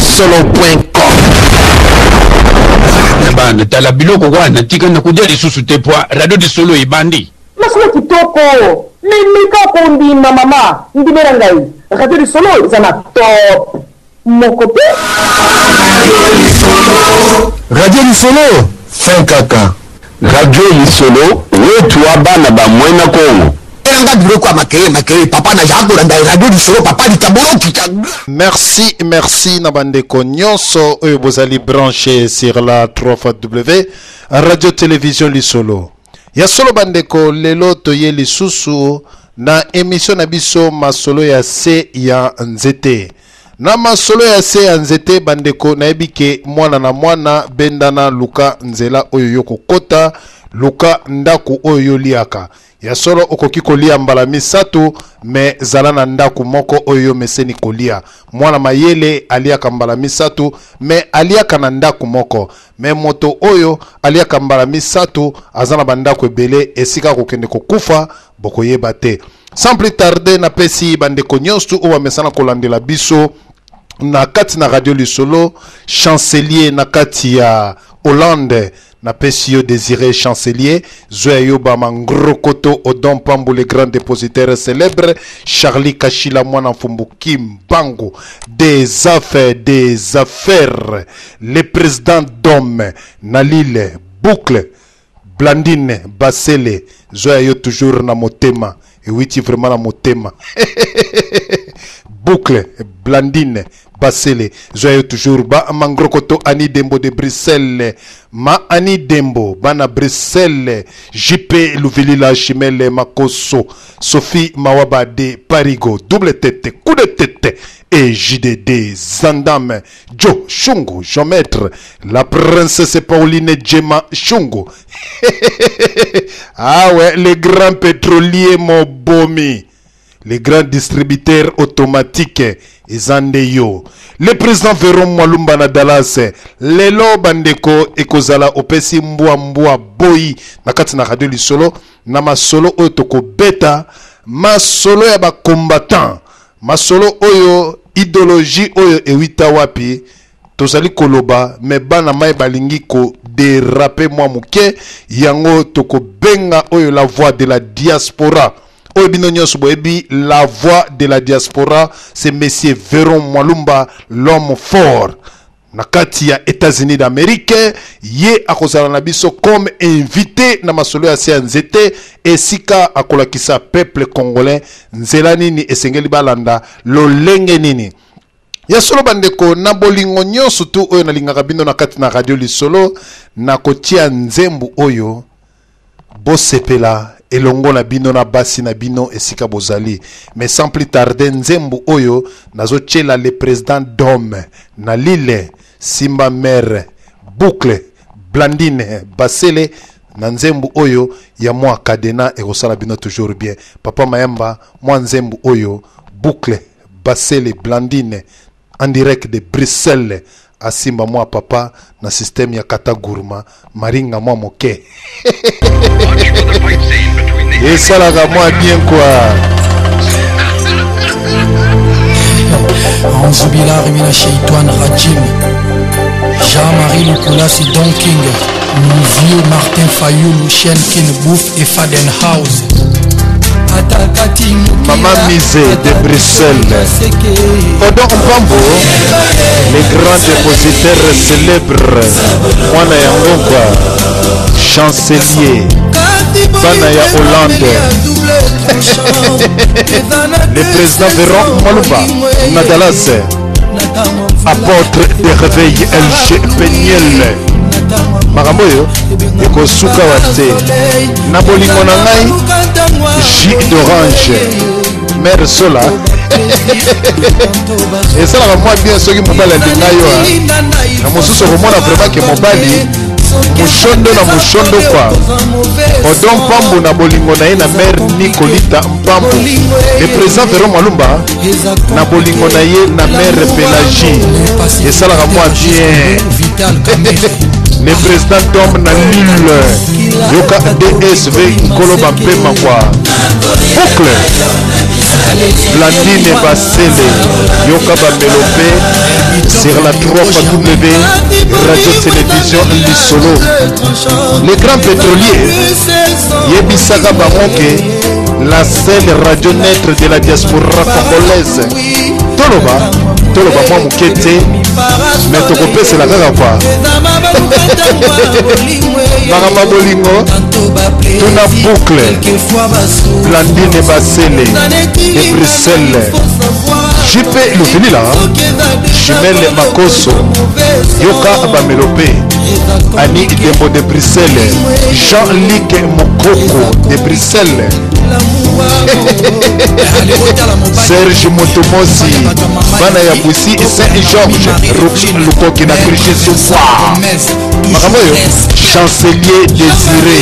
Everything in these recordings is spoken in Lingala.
Lisolo.com. Na bana tala biloko wana tika na kodia lisusu te pwa radio lisolo ebandi. Masolo kitoko mais meka kondima mama ndimela ngai radio lisolo eza na top moko te. Radio Lisolo, fin kaka. Radio Lisolo, wetu wa bana ba mwena Kongo. Elanga biloko ya makelele makelele papa na ya kolanda radio lisolo papa likambo okita. Merci, merci na bandeko nyonso oyo bozali branché sur la 3 W Radio Télévision Lisolo. Ya solo bandeko, lelo toye lisusu na émission na biso masolo ya se ya nzete. Na masolo ya se ya nzete bandeko, nayebi ke mwana na mwana bendana luka nzela oyo yo kokota, luka ndako oyo yo liaka. Ya solo okoki kolia mbala misato, me zala na ndako moko oyo yo meseni kolia. Mwana mayele aliaka mbala misato, me aliaka na ndako moko. Me moto oyo aliaka mbala misato aza na bandako ebele, esika akokende kokufa bokoyeba te. Sans plus tarder, napesi bandeko nyonso oyo bamesana kolandela biso na kati na radio lisolo, chancelier na kati ya Hollande, napesi yo Désiré Chancelier, zoya yo bamangrokoto Odon Pambu, le grand dépositaire célèbre, Charlie Kashila mwana mfumbu Kimbangu des affaires, des affaires, le président d'homme na Lille, boucle Blandine Basele, zoya yo toujours na motema, ewiti vraiment na motema. Boucle Blandine Basele, zoya toujours ba mangrokoto Ani Dembo de Bruxelles, ma Ani Dembo bana Bruxelles, JP Louvilila Chimele Makoso, Sophie Mawaba de Parigo, double tête, coup de tête et JDD Zandam, Joe Shungu, Jean-Maître, la princesse Pauline Djema Shungu. Ah ouais, les grands pétroliers Mobomi, les grands distributeurs automatiques ezande yo, le président Veron Mwalumba na Dallas. Lelo bandeko ekozala opesi mbwa mbwa boyi na kati na radio lisolo na masolo oyo tokobeta masolo ya bacombattant, masolo oyo idéologie oyo ewita wapi tozali koloba, me bana mai balingi kodéraper mwa moke. Yango tokobenga oyo la voix de la diaspora, oyo bino nyonso boyebi. La voix de la diaspora, c'est monsieur Veron Mwalumba, l'homme fort na kati ya États-Unis d'Amérique. Ye akozala na biso comme invité na masolo ya se ya nzete, esika akolakisa peuple congolais nzela nini esengeli balanda, lolenge nini. Ya solo bandeko, na bolingo nyonso tu oyo nalingaka bino na kati na radio lisolo, nakotia nzembo oyo bosepela elongo na bino na basi na bino esika bozali. Mais sans plus tarder, nzembo oyo nazotiela le président d'homme na Lille, Simba Mare, boucle Blandine Basele, na nzembo oyo ya mwa kadena ekosala bino toujours bien. Papa Mayamba, mwa nzembo oyo boucle Basele Blandine en direct de Bruxelles, asimba mwa papa na système ya kata gourma maringa mwa moke, esalaka mwa bien quoi. أعوذ بالله من الشيطان الرجيم. Jean-Marie Lukulasi Don King, mon vieux Martin Fayoulou, Shen Kin Bouf et Fadenhouse. Maman Misé de Bruxelles, Odon Mpambo, les grands dépositaires célèbres, mwana yango quoi, chancelier bana ya Hollande, le président Véron Malumba na Dallas, apôtre de réveil LG Peniel, makambo oyo ekosuka wa te na bolingo na ngai, jus d'orange mare sola esalaka mwa bien soki mobali alinga yo. Na mosusu okomona vraiment ke mobali mushondo na mushondo kwa Odon Mpambu na bolingo na ye na mare Nikolita Mpambu, le président Veron Malumba na bolingo na ye na mare Pélagie, esalaka mwa bien. Le président Tom na Lille, yoka DSV nkolo bampema kwa boucle. Blandine Basele yoka bamelope sur la 3 fois W radio télévision Lisolo les grands pétroliers yebisaka bango ke la seule radio neutre de la diaspora congolaise toloba toloba mwa moke te me tokopesela kaka kwa makambo ya bolingo tuna boucle blandine basele de bruxelles jp luvilila jumele makoso yoka bamelope ani dembo de bruxelles jean-luc mokoko de bruxelles serge motomosi bana ya busi saint georges lukoki na cliche sukwa makambo oyo chancelier désiré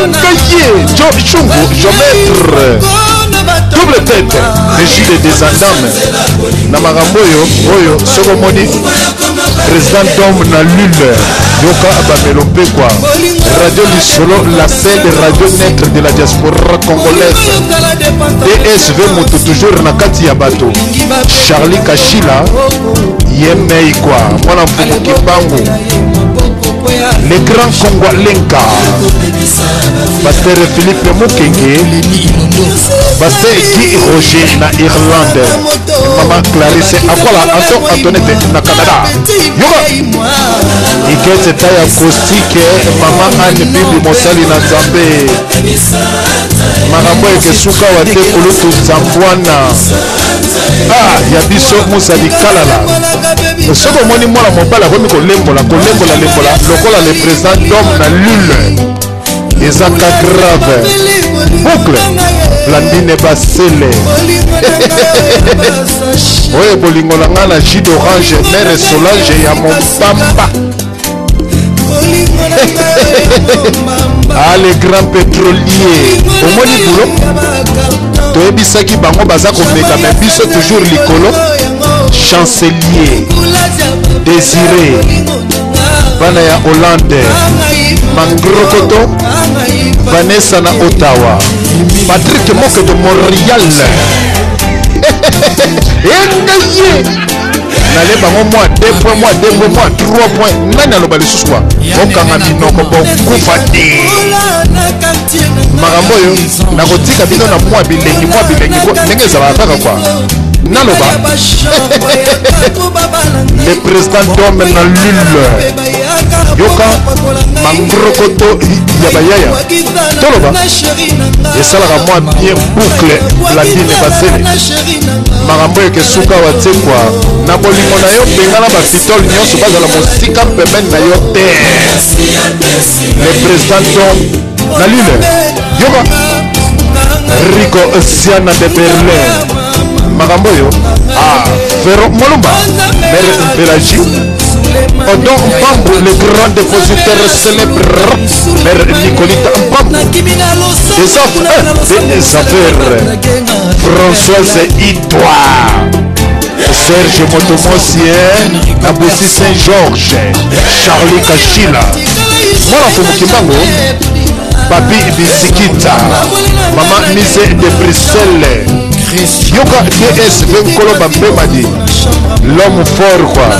engaye jo chungu géomètre double tête régime des andames na makambo oyo oyo soki omoni président dome na lule yoka bamelo mpe kwa radio lisolo la seule radio neutre de la diaspora congolaise dsv moto toujours na kati ya bato charlie kashila ye mei kwa mwana mfumu kimbangu le grand kongwalenka pasteur philippe mokenge pasteur guy roger na irlande mama clarisse akwala anton antonete na canada yoka ikete ta ya kostike mama anne bibi mosali na nzambe makambo ekesuka wa te kulutu nzambwana ah ya biso musa likalala soki omoni mwana mobali akomi kolembola kolembola lembola lokola le président dome na lule eza ka grave boucle blandine basele oyo bolingo na ngai na jus d'orange mere solange ya mompamba ah le grand pétrolier omoni boulot toyebisaki bango baza komeka me biso toujours likolo chancelier désiré bana ya hollande mangrokoto vanessa na ottawa patrik moke de montréal engaye nale bango mwa 2 point mwa 2 point mwa 3 point nani aloba lisusu kwa bokanga minoko bokufa te makambo oyo nakotika bino na mwa bilengi mwa bilengi ndenge ezalaka kaka kwa naloba le président dome na lule yoka mangrokoto ya bayaya toloba esalaka mwa bien boucle blandine basele makambo eke suka wa te kwa na bolingo na yo bengana bafitole nyonso bazala mosika pembeni na yo te le président dom na lile yoka rico siana de berlin makambo oyo ah ferro molumba mere mpelagie Odon Mpambu, le grand dépositaire célèbre, Mère Nicolita Mpambu, des affaires, des affaires, Françoise Itoa, Serge Motomosien, Nabossi Saint-Georges, Charlie Kachila, Mwana Mfumu Kimbangu, Papi Bisikita, Maman Mise de Bruxelles, Yoka DSV Nkolo Bambemadi, l'homme fort quoi.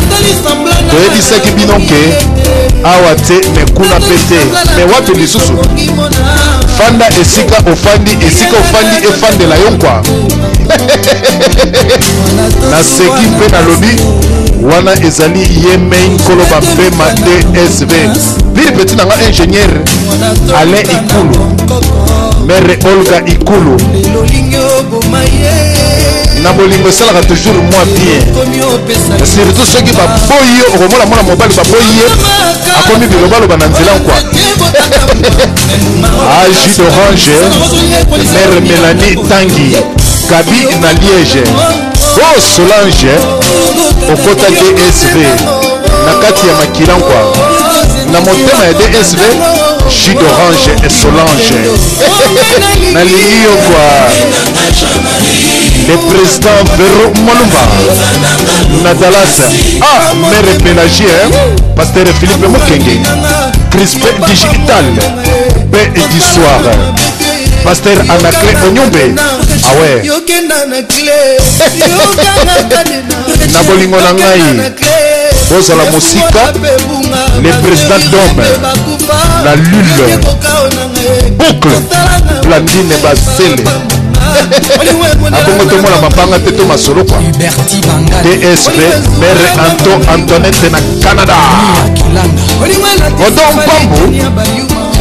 Toyebisaki bino ke awa te me kuna mpe te me wapi lisusu fanda esika ofandi esika ofandi efandela yo nkwa naseki mpe nalobi wana ezali ye mei nkolo bampema dsv pire petit na nga ingénieur alain ikulu mere olga ikulu na bolingo esalaka toujours mwa bien surtout soki baboyi yo okomona mwana mobali baboyi ye akomi bilobaloba na nzela nkwa ah, jus d'orange mère mélanie tangi gabi na liège o oh, solange okota dsv na kati ya makila nkwa na motema ya dsv jus d'orange et solange nalingi yo kwa le président Vero Molumba na Dallas ah mère Pélagie hein? pasteur Philippe Mokenge Crispin digital B du soir Pasteur Anaclet Onyombe. Ah ouais. Na bolingo na ngai. Bozala mosika. Le président d'homme. La lule. Boucle. Blandine Basele. Abongo tomona mabanga te to masolo kwa. DSP Mère Anto Antoinette na Canada. Odon Pambu,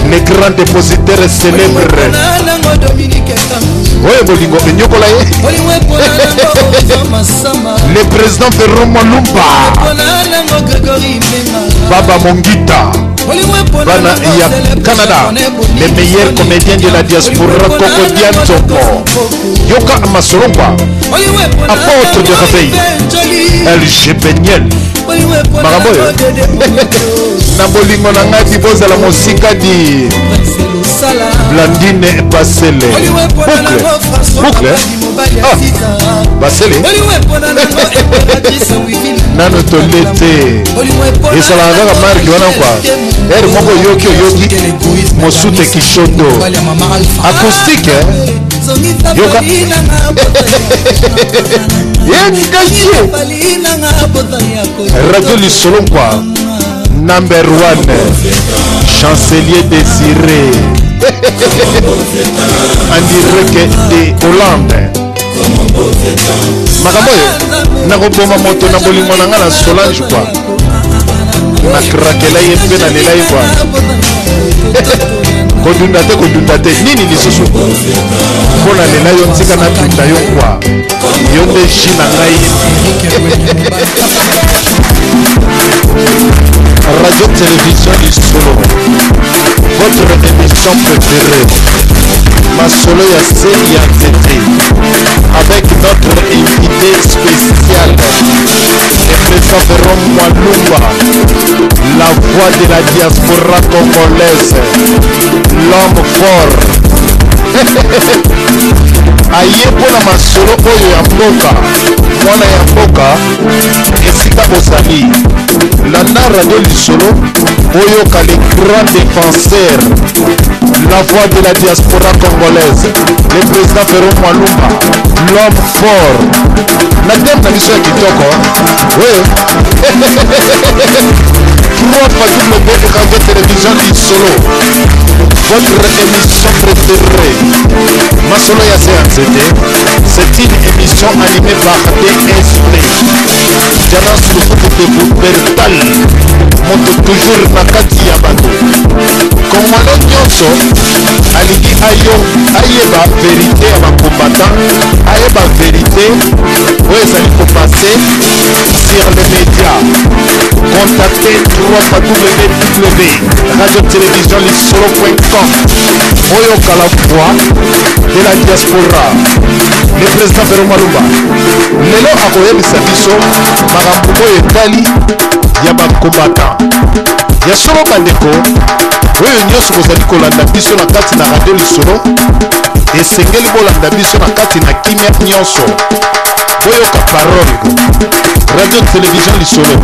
le grand dépositaire célèbre. Oyo bolingo enyokola ye. Le président Ferro Malumba. Baba Mongita. Bana ya Canada, les meilleurs comédiens de la diaspora Kokodia Nzongo. Yoka Masolongwa, apôtre de réveil, LG Beniel. Makambo oyo na bolingo na ngai bozala mosika di Blandine Basele. Boucle. Boucle. Ah. Basele. Nano tole te. Ezalaka kaka marque wana kwa. Ere moko oyoki oyoki mosute kishondo. Acoustique hein? Yoka. Yengaye. Radio Lisolo kwa. Number one. Chancelier Désiré. En direct de Hollande. Makambo oyo nakoboma moto na bolingo na ngai na Solange kwa. Nakrakela ye mpe nalela ye kwa. Kodunda te, kodunda te, nini lisusu mpo nalela yo, ntika nadunda yo kwa. Yo nde ji na ngai. Radio Télévision Lisolo, votre émission préférée, Masolo ya se ya nzete, avec notre invité spécial, le président Véron Mwalumba, la voix de la diaspora congolaise, l'homme fort. Aye mpona masolo oyo ya mboka, mwana ya mboka, esika bozali, landa Radio Lisolo, oyoka le grand défenseur, la voix de la diaspora congolaise, le président Véron Mwalumba, l'homme fort. Na thème na biso ya kitoko, oui. 3 fois W Radio Télévision Lisolo, votre émission préférée, Masolo ya CNCT, c'est une émission animée par DSP. Diana Sulukuku de Wuppertal, moto toujours na kati ya bato. Congolais nyonso alingi ayo ayeba vérité ya ba combattant, ayeba vérité oyo ezali kopasser sur les médias. Contactez 3 fois W radio télévision lisolo point com. Oyoka la voix de la diaspora. Le président Véron Mwalumba lelo akoyebisa biso makambo oyo etali ya ba combattant ya solo. Bandeko oyo nyonso bozali kolanda biso na kati na Radio Lisolo, esengeli bolanda biso na kati na kimia nyonso, boyoka parole Radio Télévision Lisolo.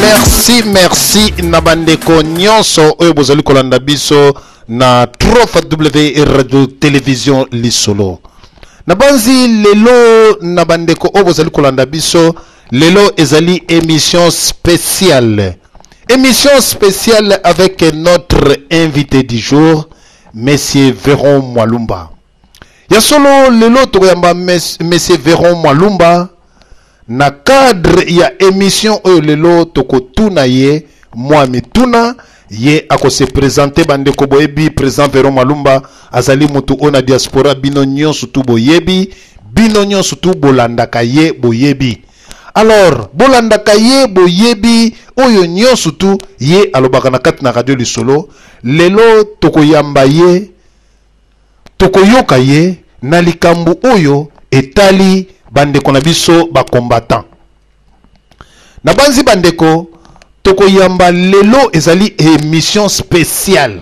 Merci, merci na bandeko nyonso oyo bozali kolanda biso na 3 W Radio Télévision Lisolo. Nabanzi lelo na bandeko oyo bozali kolanda biso, lelo ezali émission spéciale. Émission spéciale avec notre invité du jour, Monsieur Véron Mwalumba. Ya solo lelo tokoyamba Monsieur Véron Mwalumba na cadre ya émission oyo. Lelo tokotuna ye mwa mituna, ye akose présenter. Bandeko boyebi président Véron Mwalumba azali motu oyo na diaspora bino nyonso tu boyebi, bino nyonso tu bolandaka ye boyebi. Alors bolandaka ye boyebi oyo nyonso tu ye alobaka na kati na Radio Lisolo. Lelo tokoyamba ye, tokoyoka ye na likambo oyo etali bandeko na biso bacombattant. Nabanzi bandeko tokoyamba lelo ezali émission spéciale.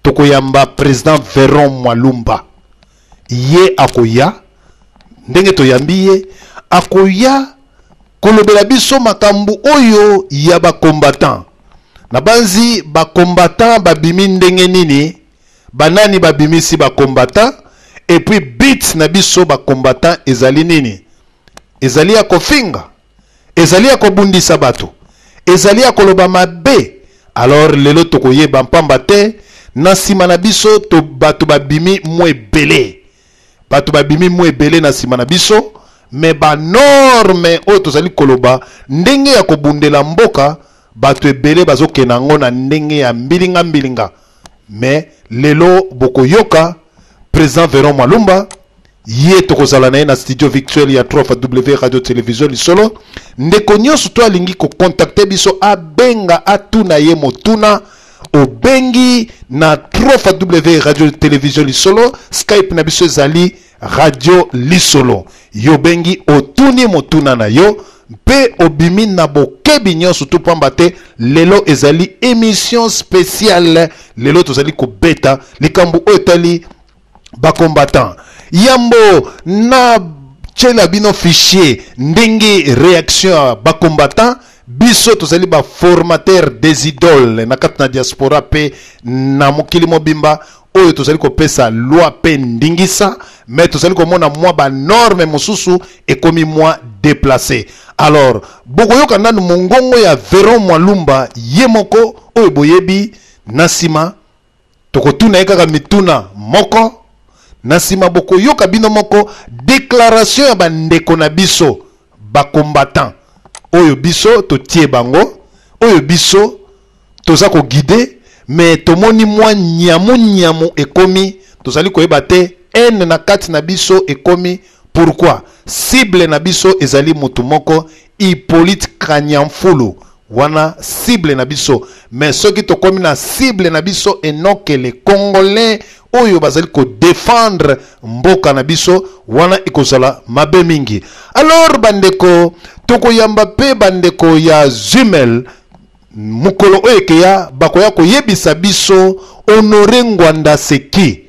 Tokoyamba président Véron Mwalumba, ye akoya ndenge toyambi ye, akoya kolobela biso makambo oyo ya bacombattant. Nabanzi ba combattants babimi ndenge nini, banani babimisi ba combattants, et puis but na biso ba combattants ezali nini? Ezali ya kofinga? Ezali ya kobundisa bato? Ezali ya koloba mabe? Alors lelo tokoyeba mpamba te na nsima na biso to bato babimi mwa ebele. Bato babimi mwa ebele na nsima na biso, mais ba norme oyo tozali koloba ndenge ya kobundela mboka, bato ebele bazokende yango na ndenge ya mbilinga mbilinga. Mais lelo bokoyoka President Veron Mwalumba, ye tokozala na ye na studio virtuel ya 3W Radio Television Lisolo. Ndeko nyonso to alingi kocontacte biso, abenga atuna ye motuna, obengi na 3W Radio Television Lisolo, Skype na biso ezali Radio Lisolo. Yo obengi otuni motuna na yo mpe obimi na bokebi nyonso tu, pamba te lelo ezali émission spéciale. Lelo tozali kobeta likambo oyo etali ba combattant. Yambo na tiela bino fichier ndenge réaction ya ba combattant, biso tozali ba formateur des idoles na kati na diaspora pe na mokili mobimba, oyo tozali kopesa loi pe ndingisa, mais tozali komona mwa ba norme mosusu ekomi mwa déplacé. Alors bokoyoka nanu mongongo ya Veron Mwalumba ye moko oyo boyebi. Na nsima tokotuna ye kaka mituna moko, na nsima bokoyoka bino moko déclaration ya bandeko na biso ba combattant oyo biso totie bango, oyo biso toza koguide, mais tomoni mwa nyamu nyamu ekomi, tozali koyeba te haine na kati na biso ekomi pourquoi. Cible na biso ezali motu moko, Hippolyte Kanyamfulu, wana cible na biso. Mais soki tokomi na cible na biso enoke les Congolais oyo bazali kodefendre mboka na biso, wana ekozala mabe mingi. Alors bandeko, tokoyamba pe bandeko ya Zumel mokolo oyo ekeya, bakoya koyebisa biso Honoré Ngbanda c'est qui,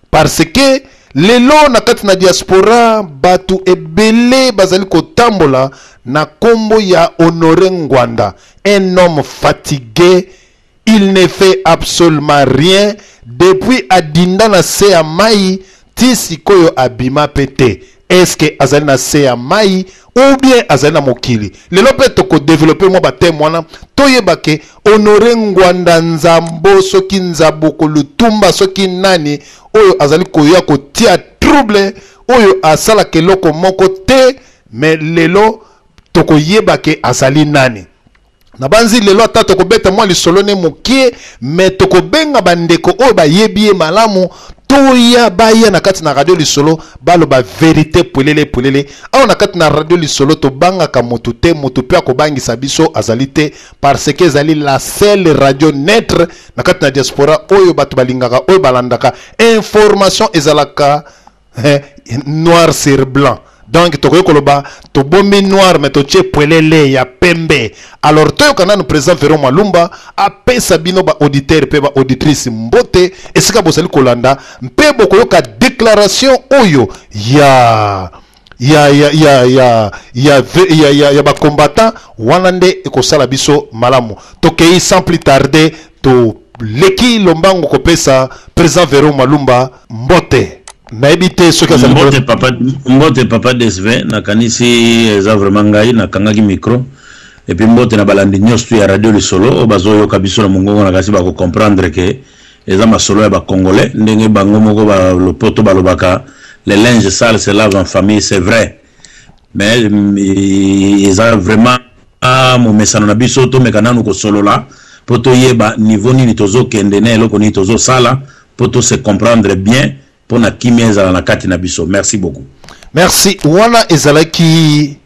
parce que lelo na kati na diaspora bato ebele bazali kotambola na kombo ya Honoré Ngbanda, un homme fatigué, il ne fait absolument rien depuis adinda na se ya mai ti sikoyo abima pe te. Est-ce que azali na se ya mai ou bien azali na mokili? Lelo pe tokodevelope mwa bateme wana, toyeba ke Honoré Ngbanda Nzambo, soki Nzaboko Lutumba, soki nani oyo azali koya kotia trouble, oyo asalaka eloko moko te, mais lelo tokoyeba ke azali nani. Nabanzi lelo ata tokobeta mwa lisolo ne mokie, mais tokobenga bandeko oyo bayebi ye malamu, toya baya na kati na radio lisolo baloba verite pwelele pwelele. Awa na kati na radio lisolo tobangaka motu te, motu pe akobangisa biso azali te, parce que ezali la seule radio neutre na kati na diaspora oyo bato balingaka, oyo balandaka information ezalaka noir sur blanc. Donc tokoki koloba tobombi noir mais totie pwelele ya pembe. Alors toyoka nanu président Veron Mwalumba apesa bino ba auditeur pe ba auditrice mbote esika bozali kolanda, mpe bokoyoka déclaration oyo ya ya ya ya ya ya ya ya ya ba combattant wana nde ekosala biso malamu. Tokei sans plus tarder, toleki lombango kopesa président Veron Mwalumba mbote. Nayebi te soki azali Mbote papa, mbote papa DSV, nakanisi eza vraiment ngai nakangaki micro. Et puis mbote na balandi nyonso tu ya radio Lisolo oyo bazoyoka biso na mongongo, na kasi bako comprendre que eza masolo ya ba Congolais, ndenge bango moko ba lopoto balobaka les linges sales se lavent en famille, c'est vrai. Mais eza vraiment momesano na biso tomeka nanu kosolola po toyeba niveau nini tozokende na eloko nini tozosala po to se comprendre bien po na kimia ezala na kati na biso. Merci beaucoup. Merci. Wana ezalaki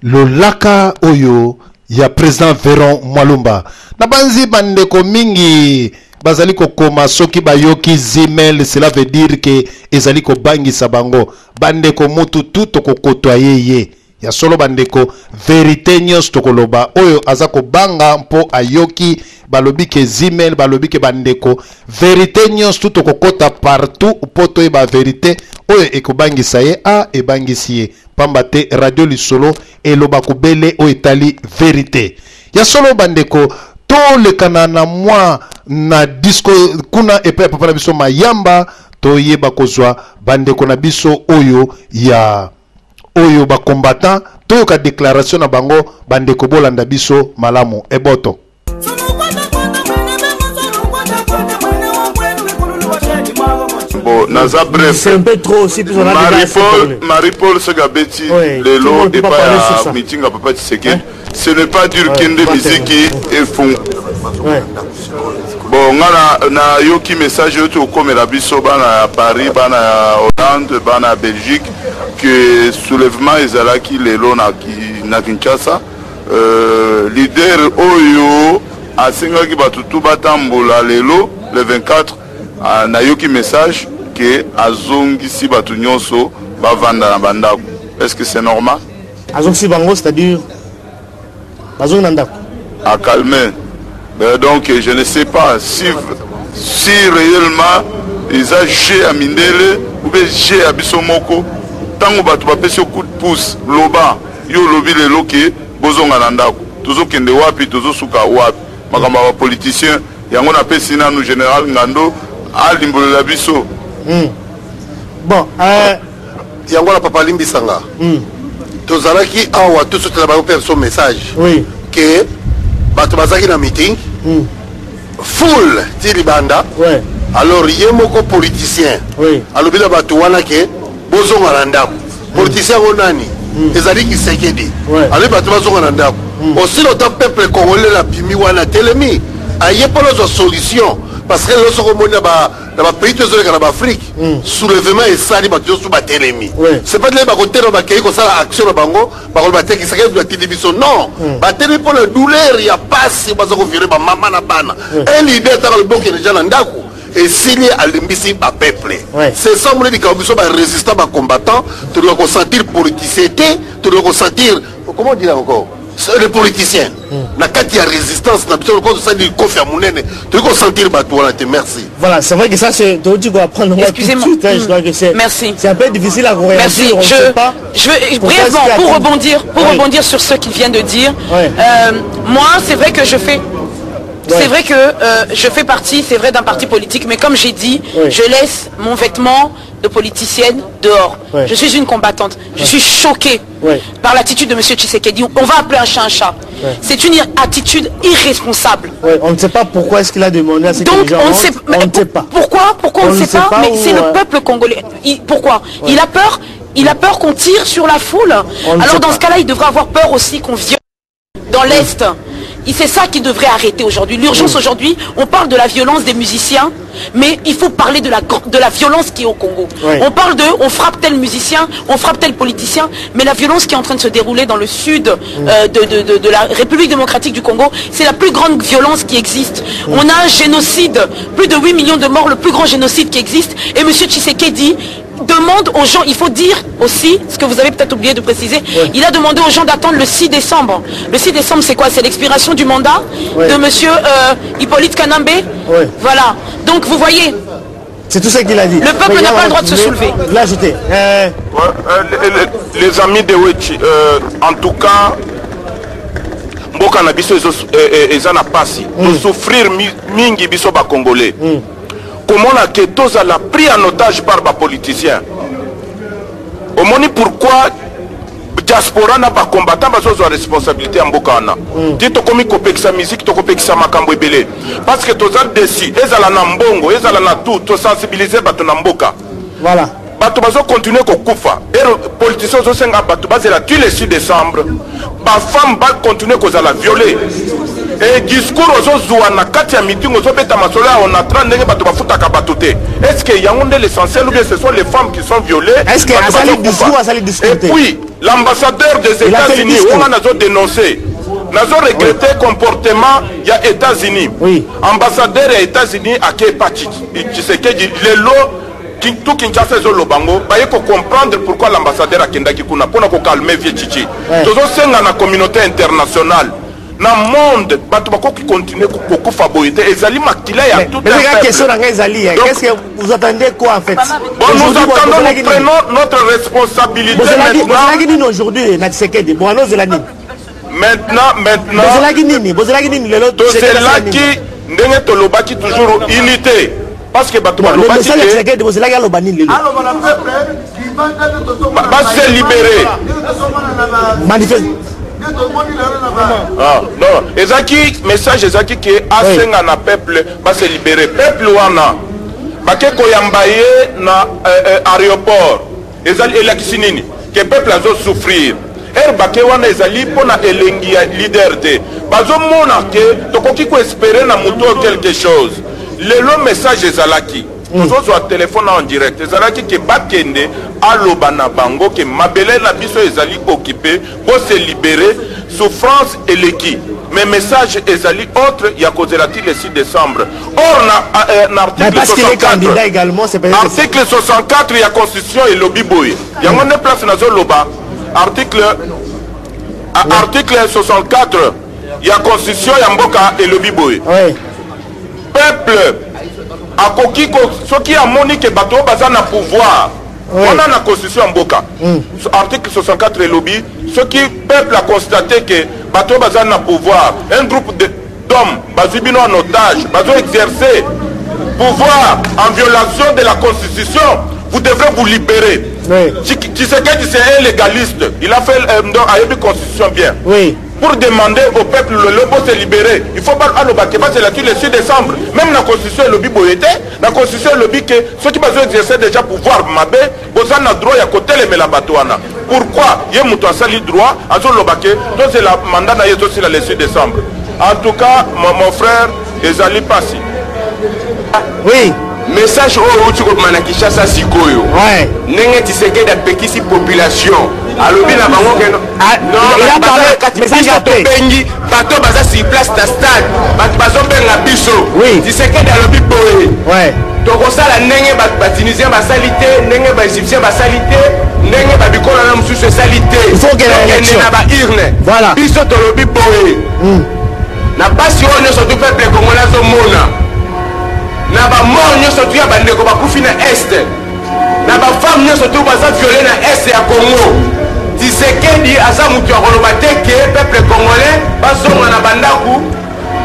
lolaka oyo ya président Veron Mwalumba. Nabanzi bandeko mingi bazali kokoma soki bayoki Zimel, cela veut dire que ezali kobangisa bango. Bandeko mutu tu tokokotwa ye ye. Ya solo bandeko, verite nyonso tokoloba oyo aza kobanga mpo ayoki balobi ke Zimel, balobi ke bandeko, verite nyonso tu tokokota partout mpo toyeba verite oyo ekobangisa ye, a ebangisi ye. Pamba te radio Lisolo eloba kobele oyo etali verite. Ya solo bandeko, Tolekana na mwa na disco kuna epai ya papa na biso Mayamba, toyeba kozwa bandeko na biso oyo ya oyo ba combattant, toyoka declaration na bango. Bandeko, bolanda biso malamu. Eboto. Bon, naza bref. C'est un peu trop aussi, puisqu'on a déjà assez parlé. Marie-Paul, Marie-Paul soki abeti Oui, tout le lelo monde peut pas epai parler sur ya ça. meeting ya papa Tshisekedi, ce n'est pas dur Ouais, kende pas miziki efung. Ouais. Bon, nga na nayoki message oyo tokomela biso bana ya Paris, bana ya Hollande, bana ya Belgique, que soulèvement ezalaki lelo na, na Kinshasa. Leader oyo asengaki bato tu batambola lelo le 24, ah, nayoki message ke azongisi bato nyonso bavanda na bandako. Est ce que c'est normal? Azongisi bango, c'est-à-dire bazongi na ndako. À calmer. Ben, donc je ne sais pas si réellement eza jeu ya mindele ou bien jeu ya biso moko. Ntango bato bapesi yo coup de pouce, loba yo olobi lelo ke bozonga na ndako, tozokende wapi, tozosuka wapi? Makambo ya bapoliticien yango napesi nanu général Ngando alimbolela biso. Bon, yango wana papa alimbisanga. Tozalaki awa, tosotela bango mpe so message ke bato bazalaki na meeting, foule ti libanda. Alors ye moko politicien alobi na bato wana ke bozonga na ndako. Politicien yango nani? Ezali Tshisekedi. Alobi bato bazonga na ndako. Aussi longtemps peuple congolais abimi wana, telemi, aye mpona ozwa solution, parce que lelo soki omoni na bapays to ezoleka na baafrike, soulèvement esali, bato nyonso batelemi. C'est pas ndenge bakotelema, bakei kosala action na bango, bakoloba te Tshisekedi batindi biso. Non, batelemi mpona douleur ya pasi, baza kovioler bamama na bana. Un leader taka lobokende deja na ndako, esili, alimbisi bapeuple. C'est ça moni likambo. Biso barésistant, bacombattant, tolinga kosentir politicien te, tolinga kosentir, comment dire encore, les politiciens na kati ya résistance na biso. Lokola tosali likofi ya monene, tolingi kosentir bato wana te. Merci. Voilà, c'est vrai que ça, c'est tu dois apprendre moi tout de Excusez-moi. suite. Hein, je crois que c'est Merci. c'est un peu difficile à réagir. Merci. On ne Je, sait pas. je veux Pourquoi brièvement est-ce qu'il pour a- rebondir, pour rebondir sur ce qu'il vient de dire. Moi, c'est vrai que je fais. C'est vrai que je fais partie, c'est vrai, d'un parti politique, mais comme j'ai dit, je laisse mon vêtement de politicienne dehors. Je suis une combattante. Je suis choquée par l'attitude de M. Tshisekedi. On va appeler un chat un chat. C'est une attitude irresponsable. Ouais, on ne sait pas pourquoi est-ce qu'il a demandé à ce que Donc les gens on ne rentrent. sait, mais On ne sait pas. Pourquoi? Pourquoi on ne sait pas, mais c'est le peuple congolais. Pourquoi? Il a peur. Il a peur qu'on tire sur la foule. On ne Alors sait dans pas. ce cas-là, il devrait avoir peur aussi qu'on viole dans l'Est. C'est ça qui devrait arrêter aujourd'hui. L'urgence aujourd'hui, on parle de la violence des musiciens, mais il faut parler de la violence qui est au Congo. On parle de, on frappe tel musicien, on frappe tel politicien, mais la violence qui est en train de se dérouler dans le sud de la République démocratique du Congo, c'est la plus grande violence qui existe. On a un génocide, plus de 8 millions de morts, le plus grand génocide qui existe. Et M. Tshisekedi demande aux gens, il faut dire aussi, ce que vous avez peut-être oublié de préciser, il a demandé aux gens d'attendre le 6 décembre. Le 6 décembre, c'est quoi? C'est l'expiration du mandat de monsieur Hippolyte Kanambe. Voilà. Donc vous voyez, C'est tout ce qu'il a dit. Le peuple Mais n'a là, pas le droit de se je voulais- soulever. Je voulais ajouter. Ouais, les amis de Wechi, en tout cas, mboka na biso eza na pasi, tosouffrir mingi biso bacongolais. Komona ke tozala pris en otage par bapoliticien, omoni pourquoi diaspora na bacombattant bazozwa responsabilité ya mboka wana. Ti tokomi kopekisa musique, tokopekisa makambo ebele, parce que toza desi, ezala na mbongo, ezala na tout, tosensibilize bato na mboka. Bato bazokontinue kokufa. Ero politicien ozosenga bato bazela ti le 6 décembre, bafemme bakontinue kozala violé, e discours ozozwa na kati ya meeting, ozobeta masolo ya Onatra, ndenge bato bafutaka bato te. Est ce que yango nde l'essentiel ou bien ce sont les femmes qui sont violées? Est-ce que Bato asali bazokufa. discours, asali discours Et te? puis l'ambassadeur des Il a fait le États-Unis, discours. oyo nazo dénoncer, nazo regretter comportement ya États-Unis. Ambassadeur ya États-Unis ake epa Tshisekedi lelo. Tout Kinshasa ezoloba ngo, baye kocomprendre pourquoi l'ambassadeur akendaki kuna mpona kocalmer vieux Tshitshi. Tozosenga na communauté internationale, na monde, bato bakoki continuer kokufa boye te. Ezali makila ya tout Mais un la peuple. question na ngai ezali, hein, Donc, qu'est-ce que vous attendez quoi en fait? Bon, nous Aujourd'hui, attendons, bozalaki nous nini? prenons notre responsabilité Bozalaki maintenant. bozalaki nini aujourd'hui na Tshisekedi? Bon, ozela nini? Maintenant, maintenant. Bozelaki nini? Bozelaki nini lelo? Tozelaki ndenge tolobaki toujours unité. Parce que bato balobaki message ya Tshisekedi bozelaki aloba nini lelo? Ba se libérer. Manifeste. Ah, non, ezaki message ezaki ke asenga na peuple ba se libérer. Peuple wana bake koyamba ye na aéroport. Ezali elakisi nini? Que peuple azo souffrir. Heure bake wana ezali pona elengi ya leader te. Bazo mona ke tokoki ko esperer na moto oyo quelque chose. Lelo message ezalaki. Tozo zwa telephone en direct. Ezalaki ke bakende aloba na bango ke mabele na biso ezali occupe, bo se liberer, souffrance eleki. Mais message ezali autre ya kozela ti le 6 decembre. Or na article Mais parce qu'il est 64, candidat également, c'est peut-être ça. Article 64 ya constitution elobi boye. Yango nde place nazo loba. Article, article 64 ya constitution ya mboka elobi boye. Peuple akoki ko, soki amoni ke bato oyo baza na pouvoir, wana na constitution ya mboka. So, article 64 elobi soki peuple a constaté ke bato oyo baza na pouvoir, un groupe de d'hommes bazwi bino en otage, bazo exercer pouvoir en violation de la constitution, vous devrez vous libérer. Tshisekedi c'est un légaliste, il a fait non, ayebi constitution bien. Pour demander au peuple le lobo se libérer, il faut pas aloba ke bazela ti le 6 décembre. Même la constitution elobi boye te, la constitution elobi ke soki bazo exercer déjà pouvoir mabe, boza na droit ya kotelemela bato wana. Pourquoi ye moto asali droit azoloba ke tozela mandat na ye ezosila le 6 décembre? En tout cas, mon frère, ezali pasi. Message oyo outi kobima na Kinshasa sikoyo. Ndenge Tshisekedi apekisi population, alobi na bango ke non, Ah, non, il a baza parlé, na kati, message biso ya paix. tobengi bato baza sur place na stade, bato bazobenga biso. Tshisekedi alobi boye. Tokosala ndenge ba Tunisien basali te, ndenge ba Égyptien basali te, ndenge ba bikolo na mosusu esali te. Il faut qu'il y ait Tokende élection. na ba urne. Biso tolobi boye. Na pasi oyo nyonso tout peuple congolais azomona. Na ba mort nyonso tout ya bandeko bakufi na Est. Na ba femme nyonso tout baza violé na Est ya Congo. Tshisekedi aza mutu ya koloba te ke peuple congolais bazonga na bandaku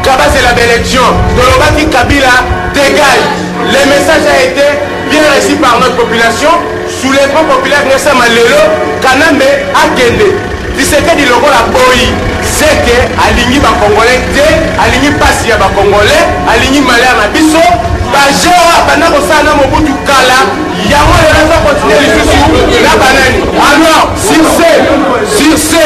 kabazela ba élection. Tolobaki Kabila dégage. Le message a été bien reçu par notre population. Soulèvement populaire nesama lelo Kanambe akende. Tshisekedi lokola boyi c'est que alingi ba congolais te, alingi pasi ya ba congolais, alingi malheur na biso. Ba jeu oyo abanda kosala na Mobutu kala, yango lelo aza continuer lisusu na banani. Alors sur ce, sur ce,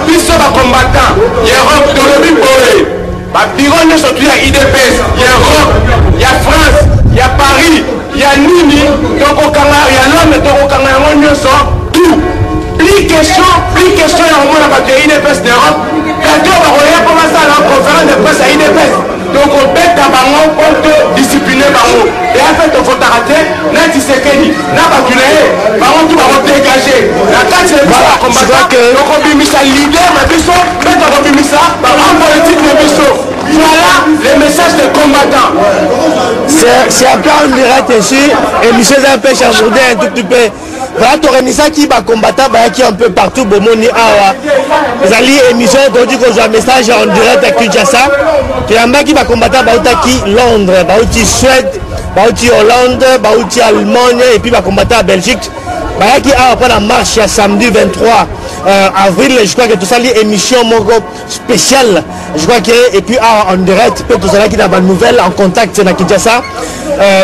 biso ba combattants ya Europe tolobi boye, ba bureau nyonso tu ya UDPS, ya Europe, ya France, ya Paris, ya nini, tokokanga ya Londres, tokokanga yango nyonso tout. Plus question, plus question ya komona bato ya UDPS d'Europe, bato oyo bakoya mpo basala conférence de presse ya UDPS, tokobeta bango mpo to discipline bango. Et en fait, tofotaka te na Tshisekedi na bato na ye, bango tu bakodégage na kati ya biso ba combattant, tokobimisa leader na biso mpe tokobimisa ba homme politique na biso. Voilà le message des combattants. C'est un peu en direct ici, et monsieur est un peu chambourdé un tout petit peu. Voilà, toremisaki ba combattant bayaki un peu partout, bomoni awa. Ezali émission todi kozwa message en direct à Kinshasa. Toyambaki ba combattant bautaki Londres, bauti Suède, bauti Hollande, bauti Allemagne et puis ba combattant à Belgique. Bayaki awa pour la marche ya samedi 23 avril, je crois que tout ça émission moko spéciale. Je crois que et puis awa en direct peut tout ça qui na ba nouvelle en contact na Kinshasa.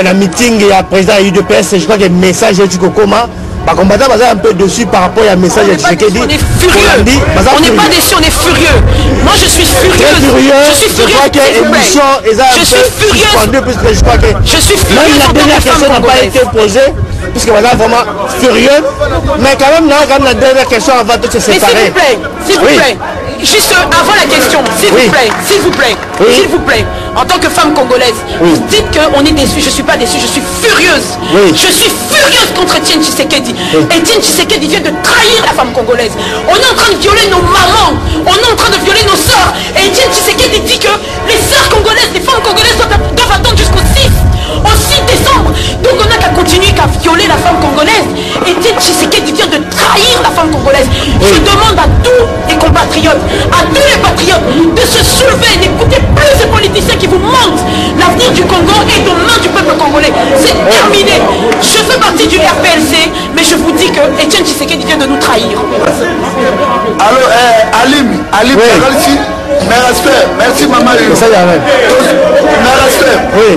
La meeting ya président UDPS, je crois que message ya Tshikokoma. Ba combattant baza un peu dessus par rapport à message On ya n'est pas Tshisekedi. déçus, on est furieux. Kolandi, baza On n'est pas furieux. déçus, on est furieux. Moi je suis Très furieuse. furieux. Je suis Je furieuse, crois que s'il vous plaît. l'émission est un Je peu suis furieuse. suspendue, puisque je crois que Je suis même furieuse la en tant dernière que femme question n'a pas congolaise. été posée, puisque voilà vraiment furieux. Mais quand même, là, quand même la dernière question avant de se Mais s'il séparer. vous plaît, s'il vous Oui. plaît, juste avant la question, s'il vous Oui. plaît, s'il vous plaît, Oui. s'il vous plaît, en tant que femme congolaise, Oui. vous dites qu'on est déçu, je suis pas déçue, je suis furieuse. Oui. Je suis furieuse contre Etienne Tshisekedi. Oui. Etienne Tshisekedi vient de trahir la femme congolaise. On est en train de violer nos mamans, on est en train de violer nos sœurs. Et Etienne Tshisekedi dit que les sœurs congolaises, les femmes congolaises doivent attendre jusqu'au 6. Au 6 décembre. Donc on n'a qu'à continuer qu'à violer la femme congolaise. Etienne Tshisekedi vient de trahir la femme congolaise. Je demande à tous les compatriotes, à tous les patriotes de se soulever. N'écoutez plus ces politiciens qui vous mentent. L'avenir du Congo est aux mains du peuple congolais. C'est terminé. Je fais partie du RPLC, mais je vous dis que Etienne Tshisekedi vient de nous trahir. Alors, eh, Alim, Alim, oui. Mes respects, merci maman. Mes respects. Oui.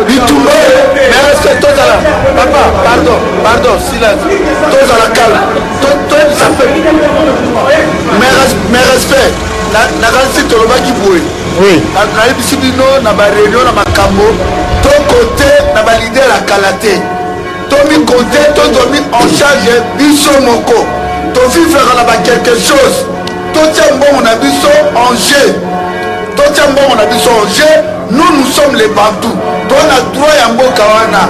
Bitumba, mes respects, tozala. Papa, pardon, pardon, silence. Tozala calme. Toyebisa mpe. Mes respects. Nakanisi tolobaki boye. Oui. Nayebisi bino na ba réunion na makambo tokote na ba leader ya kala te. Tomikonte tozomi en charge biso moko. Tovivraka na ba quelque chose. Totia mbongo na biso en jeu. Totia mbongo na biso en jeu. Nous, nous sommes les Bantous. Tona droit ya mboka wana.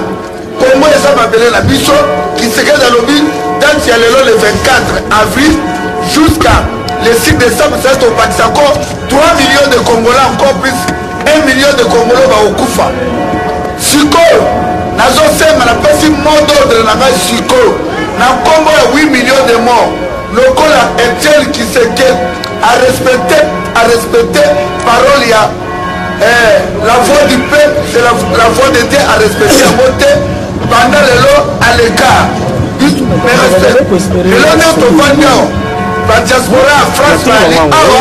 Congo eza mabele na biso. Tshisekedi alobi date ya lelo le 24 avril jusqu'à le 6 décembre, ça tobakisa encore 3 millions de Congolais, encore plus 1 million de Congolais bakokufa. Sikoyo nazosenga, napesi mot d'ordre na ngai sikoyo na nkombo ya 8 millions de morts, lokola Etienne Tshisekedi a respecté parole ya la voix du peuple, c'est la voix de Dieu, a respecté yango te. Banda lelo à l'écart. Mais respect, lelo nde tovandi awa, badiaspora ya France bazali awa,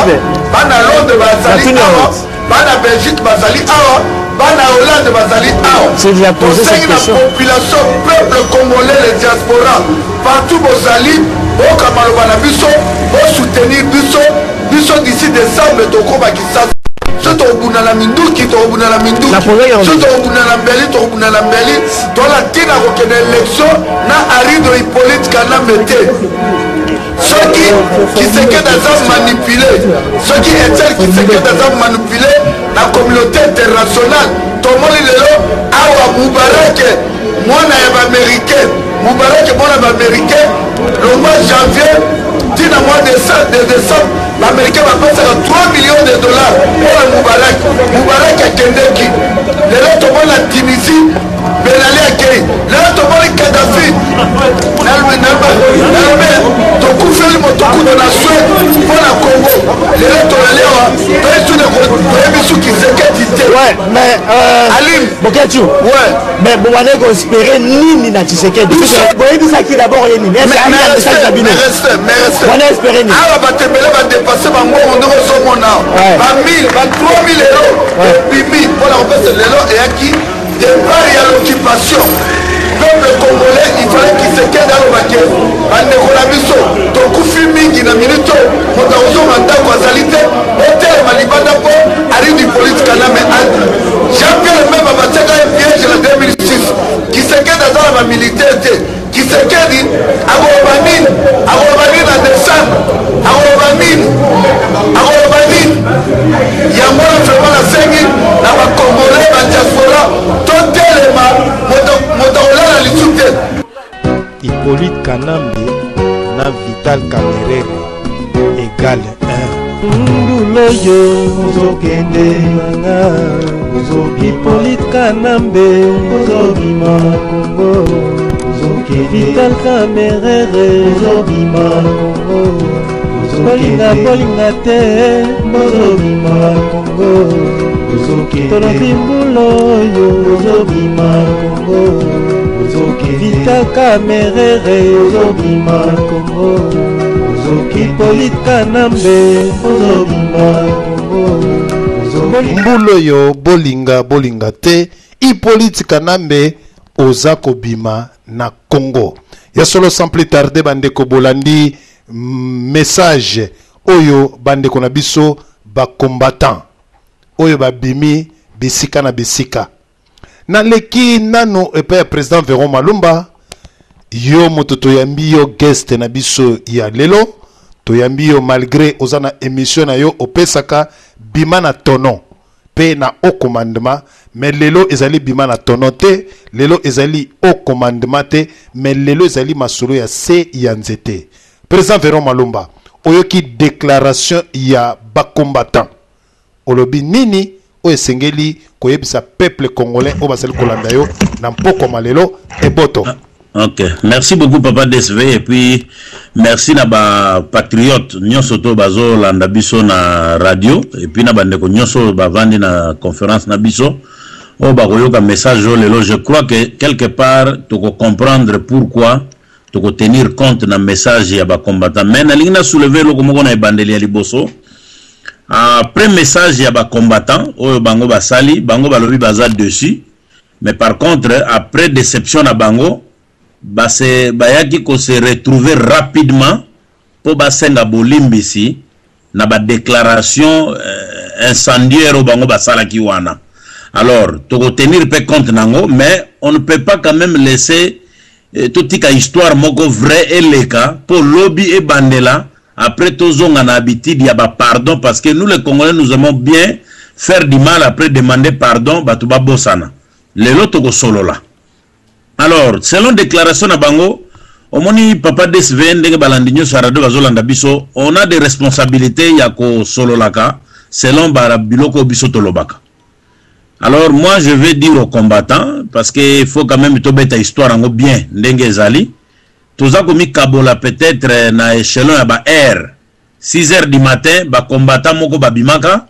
bana Londres bazali awa, bana Belgique bazali awa, bana Hollande bazali awa. Tosengi na population, peuple congolais, le diaspora partout bozali, boyoka maloba na biso, bosoutenir biso. Biso d'ici décembre tokóma Kisasa. So tokobunda na minduki, tokobunda na minduki. So tokobunda na mbeli, tokobunda na mbeli. Tola ntina kokende élection na Arido Hippolyte Kanambe te. Soki Tshisekedi aza manipulé, soki Etienne Tshisekedi aza manipulé na communauté internationale, tomoni lelo awa Mubarak, mwana ya baaméricain. Mubarak, mwana ya baaméricain, longwa janvier ntina mois de décembre, baaméricain bapesaka 3 millions de dollars mpona Mubarak. Mubarak akendeki. Lelo tomoni na Tunisie, Ben Ali akei. Lelo tomoni Kadafi. Nalobe tokufeli moto kutu na Suède mpo na Congo. Lelo tolali awa, toyebi su Tshisekedi te. Ouais, mais Alim. Boketshu. Ouais. Mais bobande koespérer nini na Tshisekedi? Boyebisaki d'abord ye nini? Wana espérer nini? Awa bato ebele badépenser bambongo ndenge ozomona, ba 1000, ba 3000 euro ebimi mpona kopesa. Lelo eyaki départ ya l'occupation. Peuple congolais, il fallait Tshisekedi alobake: bandeko na biso, tokufi mingi na minute oyo, moto akozonga ndako azali te, otelema libanda mpo Aridi Hippolyte Kanambe. Jean Pierre Bemba batiaka ye piège na 2006. Tshisekedi aza na bamilitaire te. Tshisekedi akoloba nini? Akoloba nini na décembre? Akoloba nini? Akoloba nini? Yango wana vraiment nasengi na bacongolais, badiaspora, totelema. Moto akolala lisu te. Hippolyte Kanambe na Vital Kamerhe égale 1. Nduloyo ozokende nanga, Hippolyte Kanambe ozobima Kongo, Vital Kamerhe ozobima Kongo. Bolinga bolinga te, bozobima Kongo. Tolobi mbula oyo ozobima Kongo, Vital Kamerhe ozobima Kongo, Hippolyte Kanambe ozobima Kongo. Mbula oyo, bolinga bolinga te, Hippolyte Kanambe oza kobima na Congo. Ya solo, sans plus tarder, bandeko, bolandi message oyo bandeko na biso bacombattant oyo babimi bisika na bisika. Naleki nano epai ya président Veron Malumba. Yo moto toyambi yo, guest na biso ya lelo, toyambi yo malgré oza na émission na yo opesaka bima na tono mpe na haut commandement. Mais lelo ezali bima na tono te, lelo ezali haut commandement te, mais lelo ezali masolo ya se ya nzete. Président Veron Malumba, oyoki déclaration ya bacombattant, olobi nini oyo esengeli koyebisa peuple congolais oyo bazali kolanda yo na mpokoma lelo eboto? Ok, merci beaucoup papa DSV et puis merci na ba patriotes nyonso to bazolanda biso na radio et puis na bandeko nyonso bavandi na conférence na biso oyo bakoyoka message oyo lelo. Je crois que quelque part toko comprendre pourquoi toko tenir compte na message ya ba combattants. Mais nalingi na soulever eloko moko na ebandeli ya liboso après message ya ba combattants oyo bango basali, bango balobi baza dessus. Mais par contre après deception na bango, ba se bayaki ko se retrouver rapidement po basenga bolimbisi na ba declaration incendiaire oyo bango basalaki wana. Alors toko tenir pe compte nango, mais on ne peut pas quand même laisser totika histoire moko vrai eleka po lobi ebandela après tozonga na habitude ya ba pardon, parce que nous les Congolais, nous aimons bien faire du mal, après demander pardon, bato babosana. Lelo tokosolola. Alors, selon déclaration na bango, omoni papa DSV, ndenge balandi nyonso ya radio bazolanda biso, on a des responsabilités ya kosololaka selon ba biloko biso tolobaka. Alors moi, je vais dire aux combattants, parce que il faut quand même tobeta histoire yango bien ndenge ezali. Toza komikabola peut-être na échelon ya ba heure. 6 heures du matin, ba combattant moko babimaka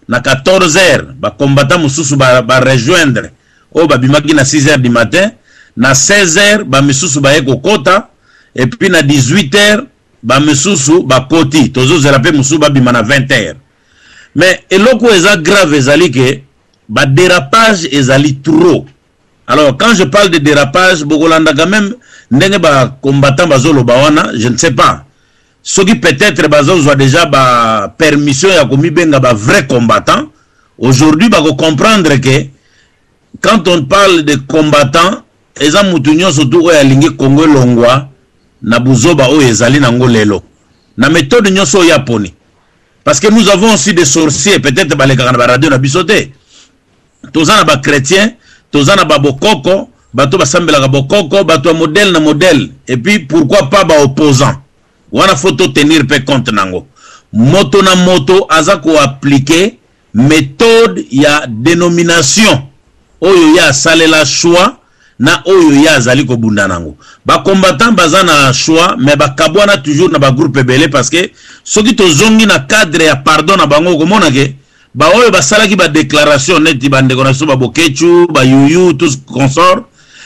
na 14 heures, ba combattant mosusu ba rejoindre oyo babimaki na 6 heures du matin. Na 16 heures, ba misusu baye kokota, et puis na 18 heures, ba misusu bakoti. Tozozela pe mosusu babima na 20 heures. Mais eloko eza grave ezali ke ba dérapage ezali trop. Alors quand je parle de dérapage, bokolanda quand même ndenge ba combattant bazoloba wana, je ne sais pas soki peut-être bazozwa déjà ba permission ya komibenga ba vrai combattant. Aujourd'hui bako comprendre que quand on parle de combattant, eza mutu nyonso tu oyo alingi Congo elongwa na buzoba oyo ezali nango lelo, na méthode nyonso oyo aponi, parce que nous avons aussi des sorciers, peut-être balekaka na ba radio na biso te. Toza na ba chrétien, toza na ba bokoko, bato basambelaka bokoko, bato ya modèle na modèle, et puis pourquoi pas ba opposant wana. Faut to tenir pe compte nango. Moto na moto aza koappliquer méthode ya dénomination oyo ye asalela choix na oyo ye azali kobunda nango. Bacombattant baza na choix, mais bakabwana toujours na bagroupe ebele, parce que soki tozongi na cadre ya pardon na bango, okomona ke baoyo basalaki badéclaration neti bandeko na biso babokechu, bayuyu, tous consort,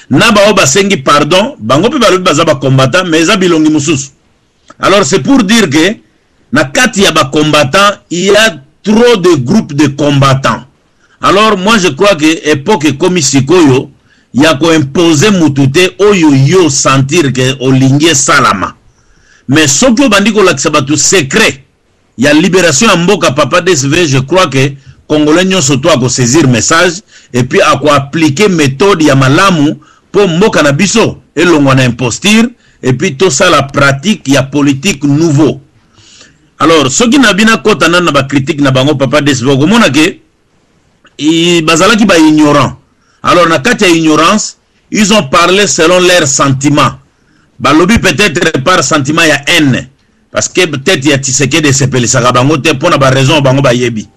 na baoyo basengi pardon, bango mpe balobi baza bacombattant, mais eza bilongi mosusu. Alors c'est pour dire que na kati ya bacombattant, il y a trop de groupes de combattants. Alors moi, je crois que époque ekomi sikoyo ya koimpose mutu te oyo yo sentir ke olingi esalama. Mais soki obandi kolakisa bato secret ya libération ya mboka, papa DSV, je crois que congolais nyonso to akosaisir message et puis akoappliquer méthode ya malamu mpo mboka na biso elongwa na imposture et puis tosala pratique ya politique nouveau. Alors soki na bino akɔta nanu na bacritique na bango, papa DSV, okomona ke bazalaki baignorant. Alors na kati ya ignorance, ils ont parlé selon leur sentiment. Balobi peut-être par sentiment ya haine, parce que peut-être ya Tshisekedi esepelisaka bango te mpo na baraison bango bayebi.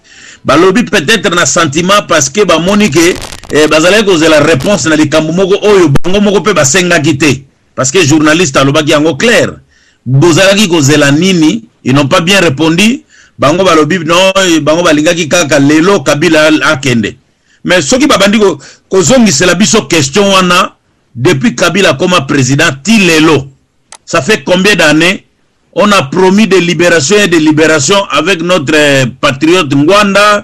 Balobi peut-être na sentiment parce que bamoni ke bazalaki kozela réponse na likambo moko oyo bango moko mpe basengaki te, parce que journaliste alobaki yango clair: bozalaki kozela nini? Ils n'ont pas bien répondu. Bango balobi non, bango balingaki kaka lelo Kabila akende. Mais soki babandi kozongisela biso question wana, depuis Kabila akoma président ti lelo, ça fait combien d'années? On a promis des libérations et des libérations avec notre patriote Ngwanda,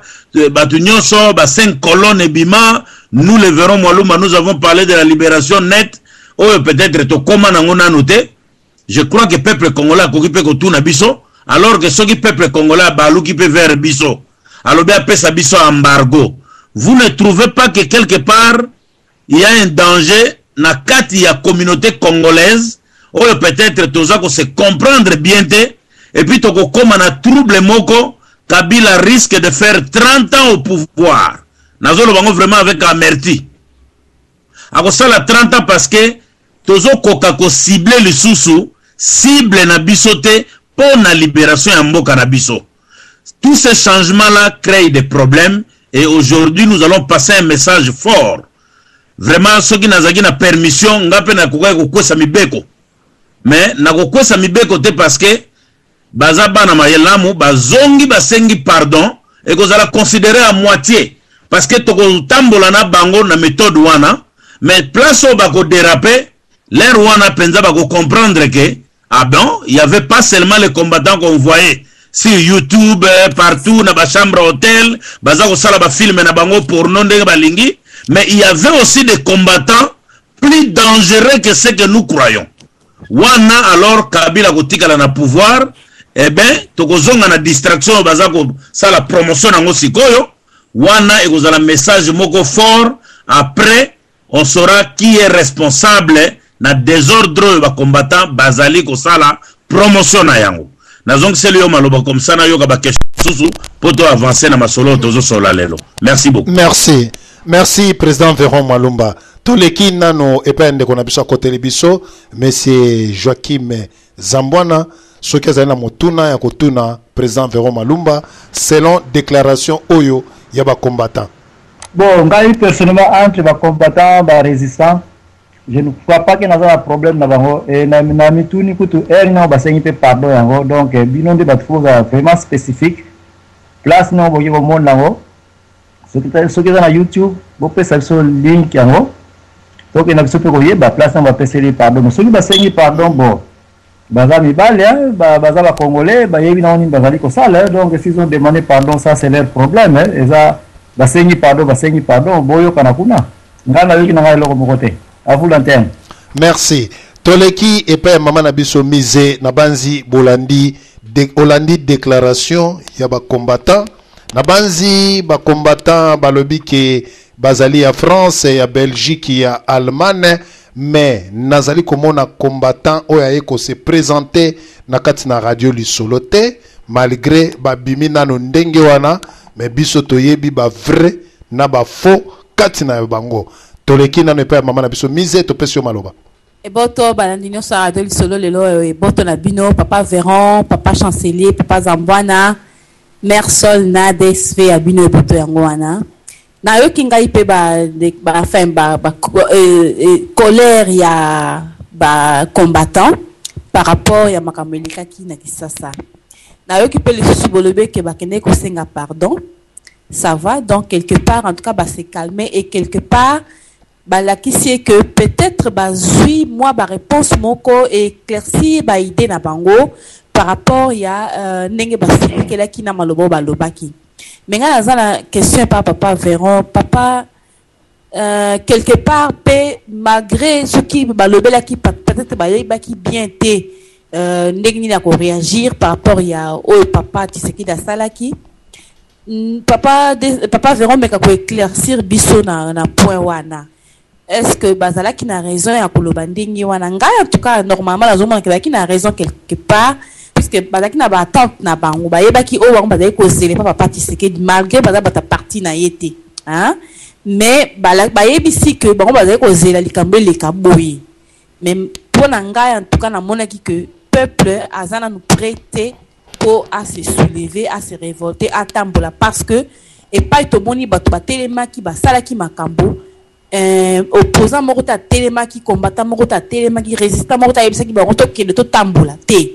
bato nyonso, ba cinq colonnes ebima, nous le verrons. Mwaluma, nous avons parlé de la libération nette oyo peut-être tokóma nango nanu te. Je crois que peuple congolais akoki mpe kotuna biso. Alors que soki peuple congolais abaluki mpe vers biso, alobi apesa biso embargo, vous ne trouvez pas que quelque part il y a un danger na kati ya communauté congolaise oyo peut-être toza kose comprendre bien te, et puis tokokóma na trouble moko? Kabila risque de faire 30 ans au pouvoir. Nazoloba ngo vraiment avec amertume. Akosala 30 ans parce que tozokoka kocible lisusu cible na biso te mpo na libération ya mboka na biso. Tous ces changements là créent des problèmes et aujourd'hui, nous allons passer un message fort. Vraiment soki nazalaki na permission nga pe nakokaki kokwesa mibeko. Mais nakokwesa mibeko te parce que baza bana mayelamu, bazongi basengi pardon, ekozala considere à moitie parce que tokotambola na bango na methode wana, mais place oyo bako deraper, l'heure wana penza bako comprendre que ah bon, il y avait pas seulement les combattants qu'on voyait sur YouTube, partout na ba chambre hôtel, baza kosala ba film na bango porno ndenge balingi, mais il y avait aussi des combattants plus dangereux que ce que nous croyons. Wana alors Kabila akotikala na pouvoir, eh ben tokozonga na distraction oyo baza kosala promotion nango sikoyo, wana ekozala message moko fort. Après on saura qui est responsable na desordre oyo ba combattants bazali kosala promotion na yango. Nazongiseli yo maloba comme ça nayoka ba question mosusu po to avancer na masolo oyo tozosolola lelo. Merci beaucoup. Merci. Merci président Veron Malumba. Toleki nano epai ya ndeko na biso akoteli biso monsieur Joachim Zambwana soki azali na motuna ya kotuna président Veron Malumba selon déclaration oyo ya ba combattants. Bon, ngai personnellement entre ba combattants, ba résistants, je ne crois pas que naza na problème na bango et na, na mituni kutu heure nini basengi mpe pardon yango donc bino nde bato bozala vraiment spécifique place nini bokoki komona yango soki eza na youtube bopesa biso link yango tokenda biso mpe koyeba place nini bapeseli pardon mais soki basengi pardon bon baza mibali hein, ba, baza ba congolais bayebi nango nini bazali kosala donc s'ils ont demandé pardon ça c'est leur problème hein, eza basengi pardon basengi pardon boyokana kuna ngai nayoki na ngai eloko moko te à vous l'antenne. Merci. Toleki epai ya mama na biso Mise nabanzi bolandi de, olandi declaration ya ba combattants nabanzi ba combattants balobi ke bazali ya France ya Belgique ya Allemagne Mais nazali komona combattant oyo aye ko se presenter na kati na radio lisolo te malgre ba bimi nanu ndenge wana mais biso toyebi ba vrai na ba faux kati na bango. Toleki nanu epai ya mama na biso Mise topesi yo maloba. Eboto balandi nionso ya radio lisolo lelo oyo eboto na bino papa Veron, papa Chancelier, papa Zambwana, mère Sol na DSV ya bino eboto yango wana. Nayoki ngai pe ba ba enfin ba, ba euh, euh, colère ya ba combattants par rapport ya makambo elekaki na Kisasa. Nayoki pe lisusu bolobi ke bakendeki kosenga pardon. Ça va donc quelque part en tout cas ba se calmer et quelque part balakisi ye que peut-être bazui mwa ba réponse moko et éclaircir ba idée na bango par rapport ya euh, ndenge basilikelaki na maloba oyo balobaki. Mais nga naza na question epa papa Veron, papa euh, quelque part pe malgré soki balobelaki peut-être bayebaki bien te euh, ndenge nini ya koréagir par rapport ya oyo papa Tshisekedi asalaki. Papa, de, papa Veron meka koéclaircir biso na, na point wana. Est-ce que bazalaki na raison ya koloba ndenge wana? Ngai en tout cas normalement nazomona ke bazalaki na raison quelque part puisque bazalaki na ba attente na bango, bayebaki oyo bango bazalaki kozela epa papa Tshisekedi malgré baza bato ya parti na ye te, hein? Mais bayebisi que bango bazalaki kozela likambo eleka boye. Mais mpo na ngai en tout cas namonaki que peuple aza nanu prêt te mpo a se soulever, a se revolter, atambola parce que epai tomoni bato batelemaki basalaki makambo eh, opposant moko te atelemaki, combattant moko te atelemaki, résistant moko te ayebisaki bango tokende totambola te.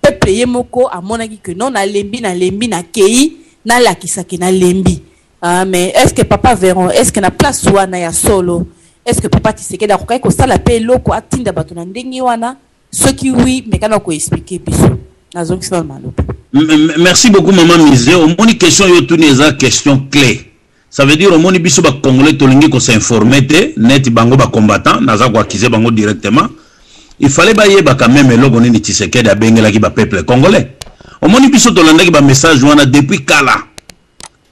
Peuple ye moko amonaki que non, nalembi, nalembi, nakei, nalakisa ke nalembi. Ah, mais est-ce que papa Veron, est-ce que na place wana ya solo, est-ce que papa Tshisekedi akokaki kosala pe eloko atinda bato na ndenge wana? Soki oui, meka na ko expliquer biso. Nazongisi nanu maloba. Merci beaucoup maman Mise. Omoni question yo tuni eza question clé. Ça veut dire omoni biso ba congolais tolingi ko s'informer te neti bango ba combattants naza ko accuser bango directement. Il fallait bayeba quand même eloko nini Tshisekedi abengelaki ba peuple congolais. Omoni biso tolandaki ba message wana depuis kala.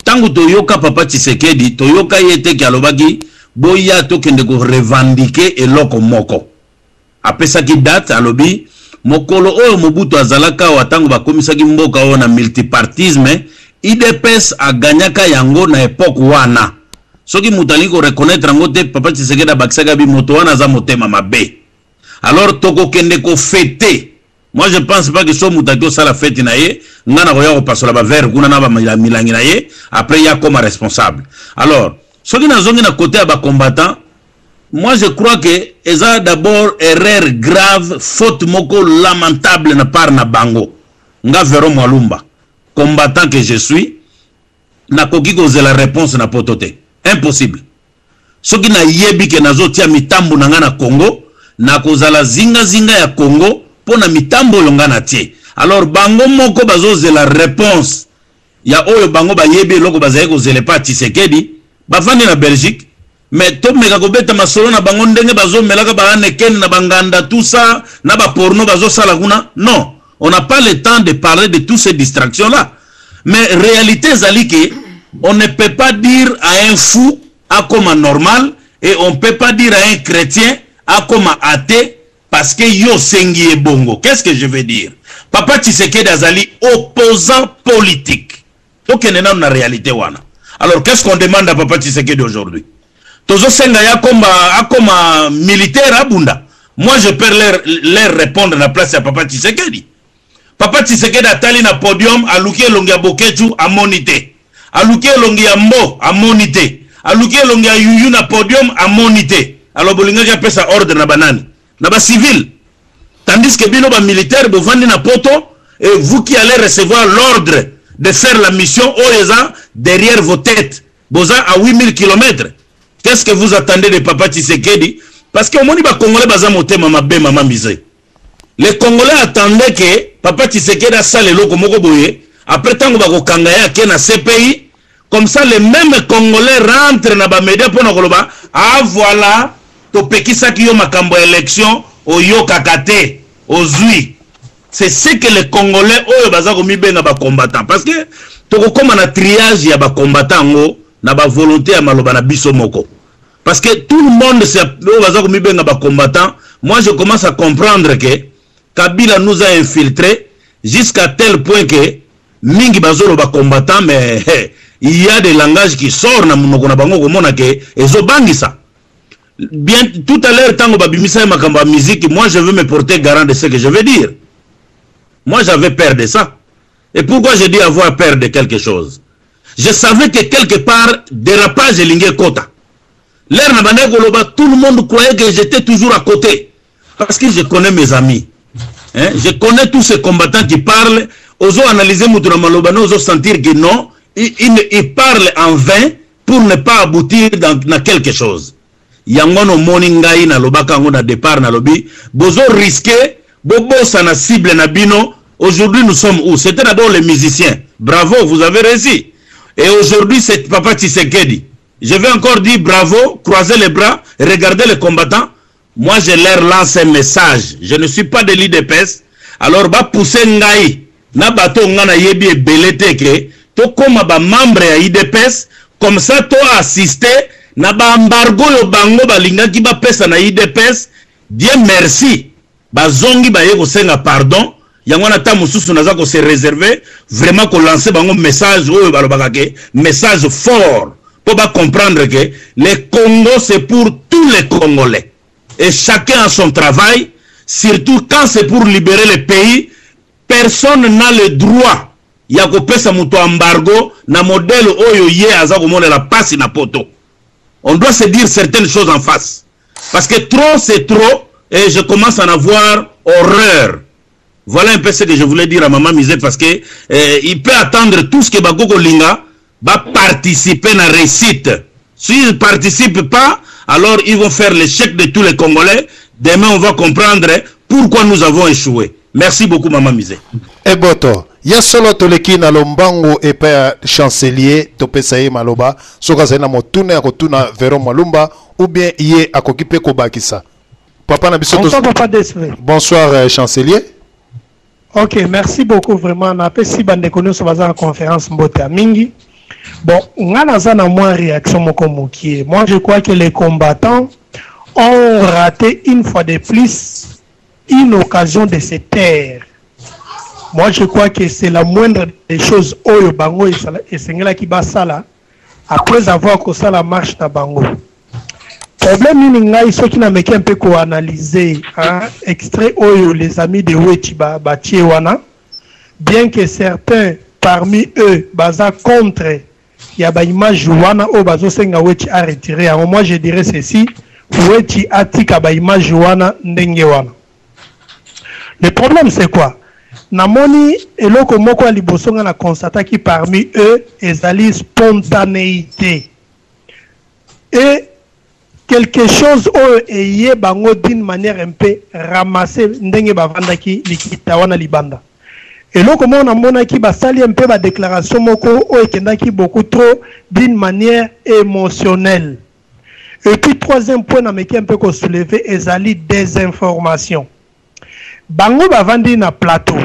Tango toyoka papa Tshisekedi toyoka ye te ke alobaki boya tokende ko revendiquer eloko moko. Apesaki date, alobi, Mokolo oyo Mobutu azalaka awa tango bakomisaki mboka oyo na multipartisme, udps a gagnaka yango na epoque wana. Soki moto alingi ko reconnaitre yango te, Papa Tshisekedi abakisaki abi moto wana aza motema mabe. Alors tokokende ko feter. Moi je pense pas que soki moto ake kosala feti na ye, nga nakoya kopasola ba verres kuna na ba milangi na ye, après ye akoma responsable. Alors, soki nazongi na cote ya ba combattants, Moi je crois que eza d'abord erreur grave, faute moko lamentable na part na bango. Nga Vero Mwalumba, combattant que je suis, nakoki kozela réponse na poto te. Impossible. Soki nayebi ke nazotia mitambo na nga na Congo, nakozala zinga zinga ya Congo mpo na mitambo oyo nga natie. Alors bango moko bazozela réponse ya oyo bango bayebi eloko bazali kozela epa Tshisekedi, bafandi na Belgique, mais tomeka kobeta masolo na bango ndenge bazomelaka ba Heineken na banganda tout ça na ba porno bazosala kuna. Non, on n'a pas le temps de parler de toutes ces distractions là. Mais réalité ezali ke on ne peut pas dire à un fou akoma normal et on peut pas dire à un chrétien akoma athée parce que yo osengi ye bongo. Qu'est-ce que je veux dire? Papa Tshisekedi azali opposant politique. Tokende nanu na réalité wana. Alors qu'est-ce qu'on demande à Papa Tshisekedi aujourd'hui? Tozosenga ye akoma, akoma militaire abunda. Moi je peux leur, leur répondre na place ya Papa Tshisekedi. Papa Tshisekedi atali na podium, aluki elongi ya Boketshu, amoni te. Aluki elongi ya Mbo, amoni te. Aluki elongi ya Yuyu na podium, amoni te. Alors bolingaki apesa ordre na banani? Na ba civil. Tandis que bino ba militaire bovandi na poto et vous qui allez recevoir l'ordre de faire la mission oyo eza derrière vos têtes. Boza à 8000 kilomètres. Qu'est-ce que vous attendez de Papa Tshisekedi? Parce que omoni ba Congolais baza motema mabe mama Mise. Les Congolais attendaient que Papa Tshisekedi asala eloko moko boye, après tango bakokanga ye ake na CPI, comme ça les mêmes Congolais rentrent na ba médias pona koloba ah voilà topekisaki yo makambo ya élection oyokaka te ozui. C'est ce que les Congolais oyo baza komibenga ba combattants, parce que tokokoma na triage ya ba combattants yango na ba volonté ya maloba na biso moko. Parce que tout le monde c'est oyo baza komibenga ba combattants, moi je commence à comprendre que Kabila nous a infiltrés jusqu'à tel point que mingi bazoloba combattant mais il y a des langages qui sortent na monoko na bango komona ke ezobangisa. Bien tout à l'heure tango babimisa ye makambo ya musique, moi je veux me porter garant de ce que je veux dire. Moi j'avais peur de ça. Et pourquoi je dis avoir peur de quelque chose? Je savais que quelque part dérapage elingi ekota. L'air na bandaki koloba, tout le monde croyait que j'étais toujours à côté. Parce que je connais mes amis. Hein? Je connais tous ces combattants qui parlent. Ozo analyser mutu na maloba, ozo sentir que non, il parle en vain pour ne pas aboutir dans quelque chose. Yango no moni ngai na lobaka yango na départ na lobi, bozo risquer, bobosa na cible na bino. Aujourd'hui nous sommes où? C'était d'abord les musiciens. Bravo, vous avez réussi. Et aujourd'hui c'est Papa Tshisekedi. Je vais encore dire bravo, croisez les bras, regardez les combattants. Moi je leur lance un message. Je ne suis pas de l'U D P S. Alors ba pousser ngai na bato nga na yebi ebele te ke to koma ba membre ya UDPS, comme ça to assister na ba embargo yo bango balingaki ba pesa na UDPS. Dieu merci, bazongi baye kosenga pardon. Yango wana ta mosusu naza ko se réserver vraiment ko lancer bango message oyo balobaka ke message fort pour ba comprendre que le Congo c'est pour tous les Congolais et chacun a son travail, surtout quand c'est pour libérer le pays. Personne n'a le droit ya kopesa moto embargo na modèle oyo ye aza komonela pasi na poto. On doit se dire certaines choses en face parce que trop c'est trop et je commence à en avoir horreur. Voilà un peu ce que je voulais dire à Maman Misé, parce que il peut attendre tout ce que Bakoko Linga va participer à la réussite. S'ils ne participent pas, alors ils vont faire l'échec de tous les Congolais. Demain, on va comprendre pourquoi nous avons échoué. Merci beaucoup, Maman Misé. Eboto, ya solo toleki na lombango epai ya chancelier topesa ye maloba soki azali na motuna ya kotuna Vero Mwalumba ou bien ye akoki mpe kobakisa. Papa na biso Bonsoir, Papa Desmé. Bonsoir chancelier. Ok, merci beaucoup vraiment. Na pesi bande konyo so baza na conférence mbote ya mingi. Bon, nga naza na mwa réaction moko mokie. Moi je crois que les combattants ont raté une fois de plus une occasion de se taire. Moi je crois que c'est la moindre des choses oyo bango esengelaki basala après avoir kosala marche na bango. Problème nini ngai soki na meki un peu ko analyser, hein, extrait oyo les amis de Wetchi ba tie wana, bien que certains parmi eux baza contre ya ba image wana oyo bazo senga Wetchi a retirer yango, moi je dirais ceci, Wetchi atika ba images wana ndenge wana. Le problème c'est quoi? Namoni eloko moko ya liboso nga na constataki parmi eux ezali spontaneite et quelque chose oyo eye bango d'une manière un peu ramassee ndenge bavandaki likita wana libanda. Eloko moko namonaki basali un peu ba declarations moko oyo ekendaki beaucoup trop d'une manière emotionnelle. Et puis troisième point nameki un peu ko soulever ezali desinformation. Bango bavandi na plateau.